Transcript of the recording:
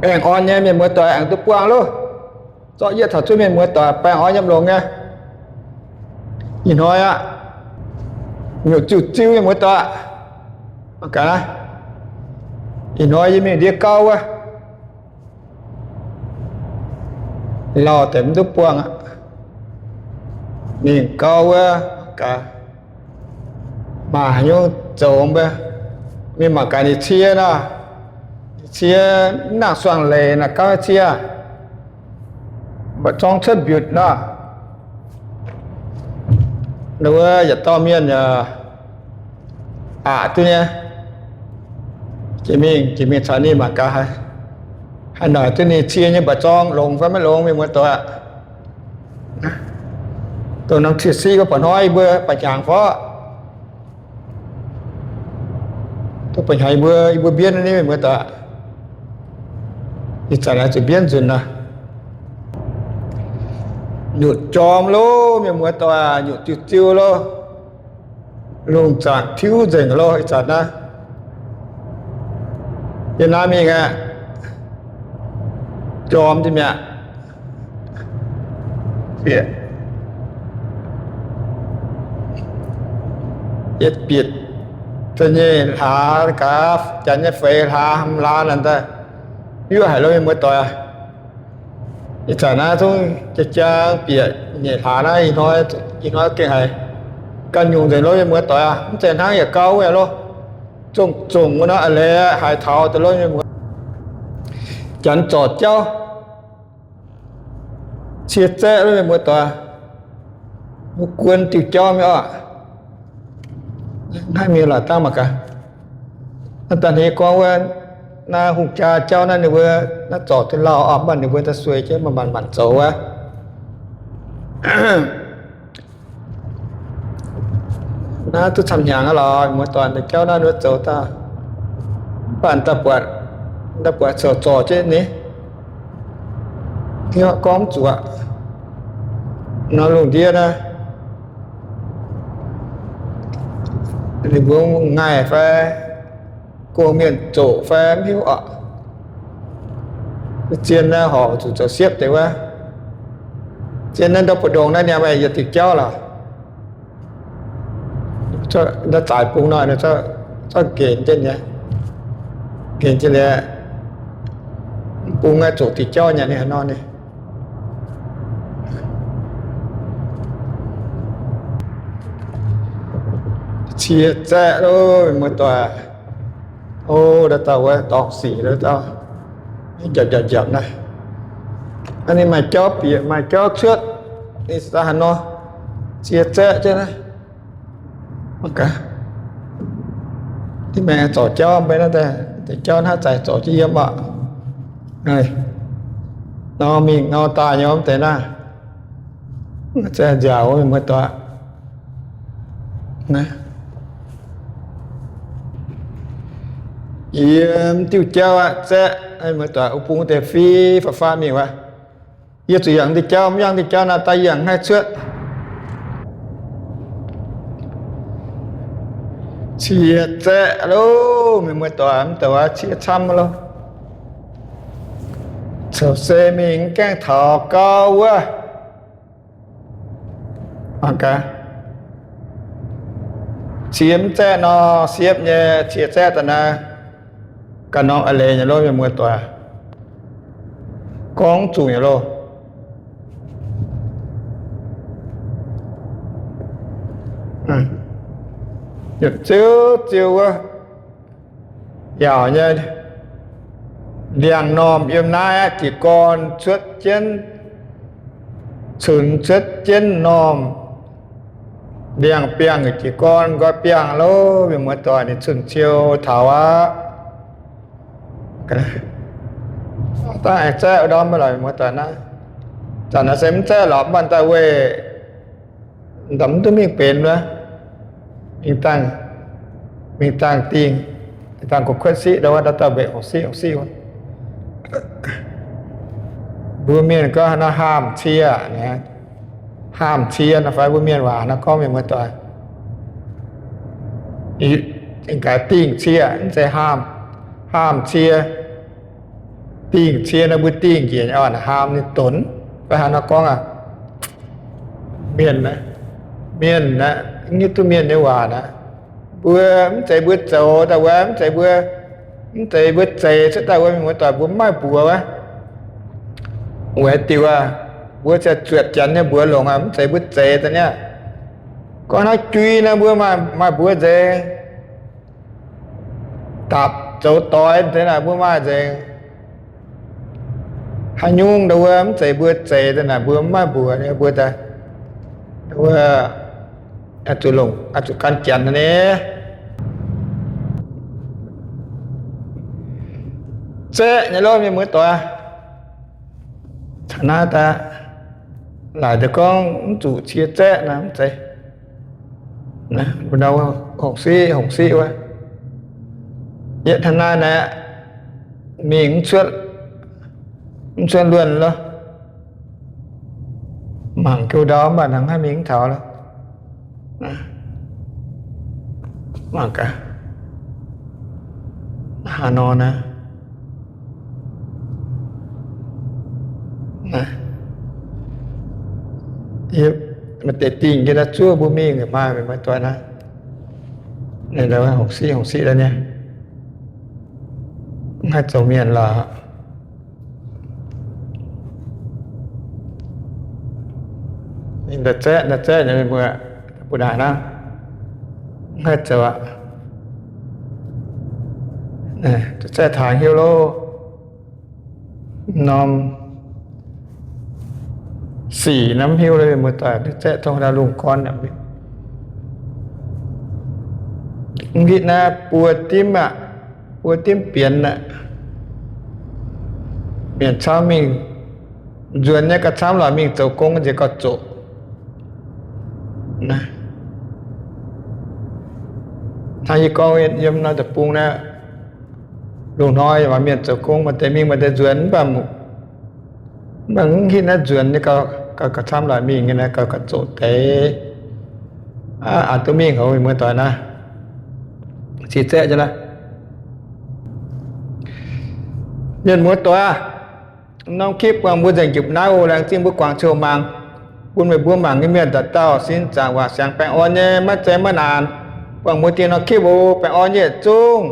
Baengh orn nyei mienh muoz doic aengx duqv buangh loh. Zorqv yietv taux zuov mienh muoz doic baengh orn yiem longx nyei. Ih hnoi aqv, nyutc ziuh ziuh mienh muoz doic. Ih hnoi yie mingh ndiev gauv wuov, lauh deix mv duqv buangh aqv. Mingh gauv wuov, gaax, maaih haaix nyungc zoux mv baac, mingh mangc gaax ninh cie nor, ninh cie mv nangc suangx leiz naaic gauv cie, mba'zorng cuotv mbiutc nor. Wuov yietc dauh mienh yaac aqc duqv nyei. Jiex mingh, jiex mingh caux ninh mangc gaax, haaix noic duqv ninh cie nyei mba'zorng longx fai maiv longx, mienh muoz doic aqv. Dongh norm cie siqv wuov, ba'hnoi yie mbuo ba'hnyangx fov, dongh ba'hnyangx yie mbuo, yie mbuo mbienv nyei, mienh muoz doic. Ih zanc naaiv zuqc mbienv nzunc nor. Nyutc jorm loh, mienh muoz doic, nyutc ziuh ziuh loh. Lungh zaangc tiuv nzengc loh ih zanc naaiv. Yie naaiv mingh aqv, jorm diuh mi'aqv. Bieqc, yietv bieqc da'nyeic hlaax gaax, janx nyei feix hlaax, hmz hlaax naaic daaih, hiuv haic loh mienh muoz doic aac. Ih zanc naaiv zungv jang-jang bieqc nyeic hlaax naaiv, ih hnoi, ih hnoi gengh haiz ganh nyungc nzengc loh mienh muoz doic aac. Mv zeiz hnangv yietc gauv wuov loh, zongh zongh wuov nor, a'leiz haiz taux deix loh mienh muoz. Janx zorc jauv, cie zaeqv loh mienh muoz doic. Mbuo guon diuh jauv mingh oc. Naaiv mingh lorqc dangh mangc gaax. Naaiv daaih hnangv gorngv wuov, naaiv hungh jaa jauv naaiv ninh mbuo naaiv zorc duqv lauh oc, mv baac ninh mbuo daaih sueih jienv manc manc zoux wuov. Naaiv duqv camv hnyangx aqv lorqc, mienh muoz doic, deix jauv naaiv ninh mbuo zoux daaih, mv baac daaih buatc, daaih buatc corc zorc jienv ni. Hnyouv gorngv mv zuqc aqv. Nor lungh ndiev naaiv, ninh mbuo ngaih fai gong mienh zoqc fai mv hiuv oc. Zien naaiv horpc zuqc zoux siepv deix wuov. Zien naaiv ndau mbu'ndongx naaiv niaa, meih yietc diuc jauv lorqc. Ndau zaaix bung nor, zorqv nqenx jienv nyei, nqenx jienv liuz, bung naaiv zoqc diuc jauv nyei, ninh haaix nor ni. Cie zaeqv loh, mienh muoz doic. O, ndau dauh wuov dorngx sic ndau dauh, njapc njapc njapc naaiv. Ninh maaih jauv bieqc, maaih jauv cuotv, ninh haaix nor, cie zaeqv jienv naaiv. Ninh maengx zorc jauv mv bei naaiv deix, jauv hnangv zaih zorc jienv yiem oc. Nor mingh nor daaih nyei mv deix naaiv, zaih nziaauc mienh muoz doic. Yiem diuh jauv aqv, zaeqv, mienh muoz doic, wuov bung deix fiv faaux faam mingh wuov. Yie zuqc yangh diuh jauv, mv yangh diuh jauv naaiv daaih yie yangh mv haih cuotv. Cie zaeqv loh, mienh muoz doic, mv deix wuov cie camv loh. Coux se mingh mv gaengh taux gauv wuov. Cie mv zaeqv nor, siepv nyei, cie zaeqv daaih naaiv, ganh norm a'leiz nyei loh, mienh muoz doic. Gorngv zuqc nyei loh. Ziouv, ziouv wuov, yaac nyei, ndiangx-normh yiem naaiv aqv, jiez gorn cuotv jienv, cunx cuotv jienv normh. Ndiangx-biangh jiez gorn nqoi biangh loh, mienh muoz doic, ninh cunx ciou taux aqv. Dangh aengx zaeqv ndorm mv lorqc, mienh muoz doic naaiv. Zanc naaiv se mv zaeqv lorqc, mv baac daaih weih ndorm mv duqv mingh benx wuov. Mingh dangh, mingh dangh dingh, dangh gu'kuotv siqv ndau wuov, ndau dauh mbenc hongx siqv hongx siqv wuov. Mbuo mienh gorngv nor haamh cie, haamh cie nor fai mbuo mienh waac nor gorngv, mienh muoz doic. Gaax dingh cie, mv zeiz haamh, haamh cie. Dingh cie nor mbuo dingh njiec nyei orqc, haam ninh donx. Fai haaix nor gorngv aqv, mienh, mienh aqv, mv hiuv duqv mienh nyei waac aqv. Mbuo mv zeiz mbuo zoux daaih wuov, mv zeiz mbuo, mv zeiz mbuo zeix cuotv daaih wuov, mienh muoz-doic, mbuo mv maaih mbuox wuov. Weic diuc aqv, mbuo ziouc zuotc janx nyei mbuox longc aqv, mv zeiz mbuo zeix daaih niaa. Gorngv hnangv jui nor mbuo maaih, maaih mbuox nzengc. Dapc zoux doix deix naaic mbuo maaih nzengc. Haaix nyungc ndau wuov mv zeiz mbuo zeix daaih naaic mbuo mv maaih mbuox nyei, mbuo daaih, wuov, zuqc longc, zuqc gan janx nyei. Zaeqv nyei lov mienh muoz-doic. Taux naaiv daaih laaic deix gorngv mv zuqc cie zaeqv naaic mv zeiz. Hongc siqv, hongc siqv wuov, yietv hnangv naaiv naaic mingh mv cuotv luonh loh. Mangc jienv ndau mv baac hnangv haaix mingh mv taux loh. Mangc gaax, haaix nor naaiv, maaih deix dingh jienv naaiv zuov mbuo mingh maaih mienh muoz-doic naaiv. Hongc siqv, hongc siqv daaih nyei, mv haih zoux mienh lorqc. Ninh daaih zaeqv, daaih zaeqv nyei mienh muoz, mbuo naaic naaiv, mv haih zoux aqv. Zaeqv taux heuc loh, norm sic naaiv mv hiuv loh, mienh muoz-doic, zaeqv tong haaix dauh lungh gorn aqv. Mv hitv naaiv buo dimv aqv, buo dimv bienx aqv. Mienh camv mingh nzuonx nyei gauh camv lorqc, mingh zoux gong nziex gauh zoqc. Hnangv yie gorngv yiem norm deic-bung naaiv, lungh hnoi maaih mienh zoux gong, maaih deix mingh maaih deix nzuonx, mv baac mv baac mv hitv naaiv nzuonx nyei gauh, gauh camv lorqc, mingh nyei naaiv gauh, gauh zoqc deix. Aqc duqv mingh hoc, mienh muoz-doic naaiv, ciex zaeqv jienv naaiv. Mienh muoz-doic aah, norm คลิป buangh mbuo nzengc jupc naaiv oc. Laengz zingh mbuo guangc ziouc mangc. Bun meih mbuo mangc nyei mienh dauh dauh sin zaangc waac siangx baengh orn nyei, maiv zeiz maiv naanc. Buangh mbuo dieh norm คลิป oc. Baengh orn nyei yietc zungv.